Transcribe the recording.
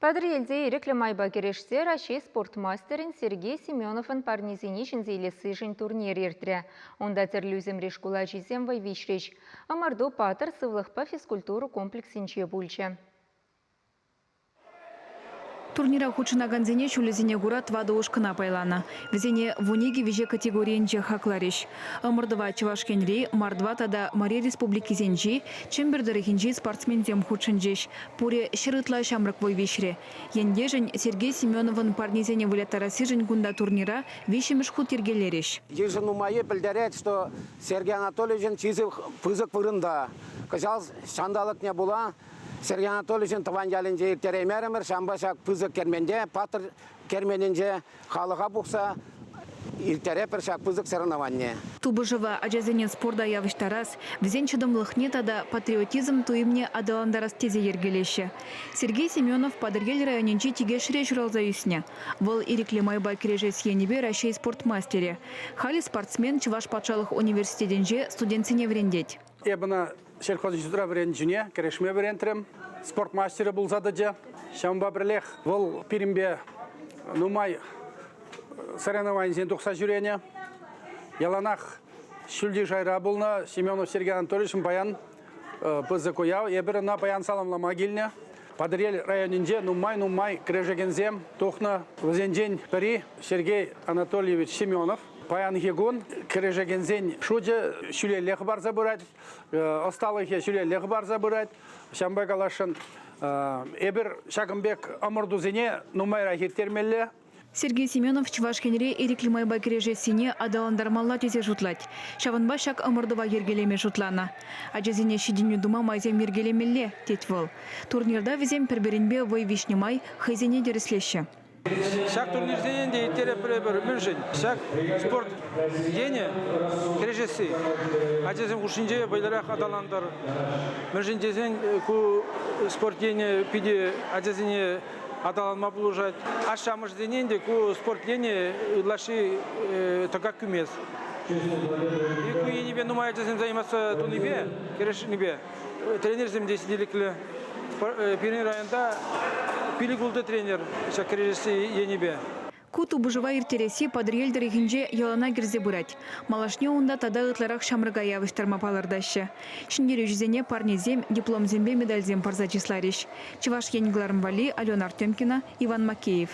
Патӑрьелте ирӗклӗ майпа кӗрешсе Раҫҫей спорт мастерӗн Сергей Семеновӑн парнисене ҫӗнсе илессишӗн турнир иртрӗ. Унта тӗрлӗ ӳсӗмри шкул ачисем вӑй виҫрӗҫ. Ӑмӑрту «Паттӑр» сывлӑхпа физкультура комплексӗнче пулчӗ. Турнира хутшӑнакансене ҫулӗсене кура тӑватӑ ушкӑна пайланӑ. Вӗсене 12 виҫе категорийӗнче хакларӗҫ. Ӑмӑртӑва Чӑваш Енри, Мордва тата Мари республикисенчи, Чӗмпӗр тӑрӑхӗнчи спортсменсем хутшӑнчӗҫ. Пурӗ ҫӗр ытла ҫамрӑк вӑй виҫрӗ. Ентешӗн Сергей Семеновӑн парнисене выляттарассишӗн кунта турнира виҫҫӗмӗш хут йӗркелерӗҫ. Йышӑну майӗ пӗлтерет, что Сергей Анатольевичӑн чысӗ пысӑк вырӑнта. Кӑҫал ҫанталӑкне пула Сергей Анатольевичӑн тӑван ялӗнче ирттереймерӗмӗр, ҫавӑнпа ҫак пысӑк керменте, Паттӑр керменӗнче халӑха пухса ирттеретпӗр ҫак пысӑк соревнование. Тупӑшӑва ачасене спорта явӑҫтарас, вӗсен чӑтӑмлӑхне тата патриотизм туйӑмне аталантарас тесе йӗркелеҫҫӗ. Сергей Семенов Патӑрьел районӗнчи Тикешре ҫуралса ӳснӗ. Вӑл ирӗклӗ майпа кӗрешес енӗпе Раҫҫей спорт мастерӗ. Халӗ спортсмен Чӑваш патшалӑх университетӗнче студентсене вӗрентет. Эп ӑна сельхозинститутра вӗренчӗне кӗрешме вӗрентрӗм. Спорт мастерӗ пулса тӑчӗ. Ҫавӑнпа пӗрлех вӑл пирӗнпе нумай соревнованисене тухса ҫӳренӗ. Яланах ҫӳлти шайра пулнӑ Семенов Сергей Анатольевичӑн паян пысӑк уяв. Эпир ӑна паян саламлама килнӗ. Патӑрьел районӗнче нумай-нумай кӗрешекенсем тухнӑ. Вӗсенчен пӗри Сергей Анатольевич Семенов. Паянхи кун кӗрешекенсен шучӗ ҫӳлелле хӑпарса пырать, ӑсталӑхӗ ҫӳлелле хӑпарса пырать. Ҫавӑнпа каласшӑн, эпир ҫакӑн пек ӑмӑртусене нумайрах ирттермелле. Сергей Семенов Чӑваш Енре ирӗклӗ майпа кӗрешессине аталантармалла тесе шутлать. Ҫавӑнпа ҫак ӑмӑртӑва йӗркелеме шутланӑ. Ачасене ҫитӗнӳ тума майсем йӗркелемелле, тет вӑл. Турнирта вӗсем пӗр-пӗринпе вӑй виҫнӗ май хӑйсене тӗрӗслеҫҫӗ. Ҫак турнирсене те ирттеретпӗр эпир. Мӗншӗн? Ҫак спорт енӗ кӗрешесси ачасем хушшинче вӑйлӑрах аталантӑр. Мӗншӗн тесен ку спорт енӗ питӗ ачасене аталанма пулӑшать. Ашшӗ-амӑшӗсене ӗнтӗ ку спорт енӗ ытлашши тӑкак кӳмест. Ку енӗпе нумай ачасем заниматься тунипе, кӗрешнипе тренерсем те ҫителӗклӗ. Пирӗн районта пилӗк-ултӑ тренер ҫак кӗрешесси енӗпе. Ку тупӑшӑва ирттересси Патӑрьел тӑрӑхӗнче йӑлана кӗрсе пырать. Малашне унта тата ытларах ҫамрӑка явӑҫтарма палӑртаҫҫӗ. Ҫӗнтерӳҫӗсене парнесем, дипломсемпе медальсем парса чысларӗҫ. Чӑваш Ен кӑларӑм валли Алена Артемкина, Иван Макеев.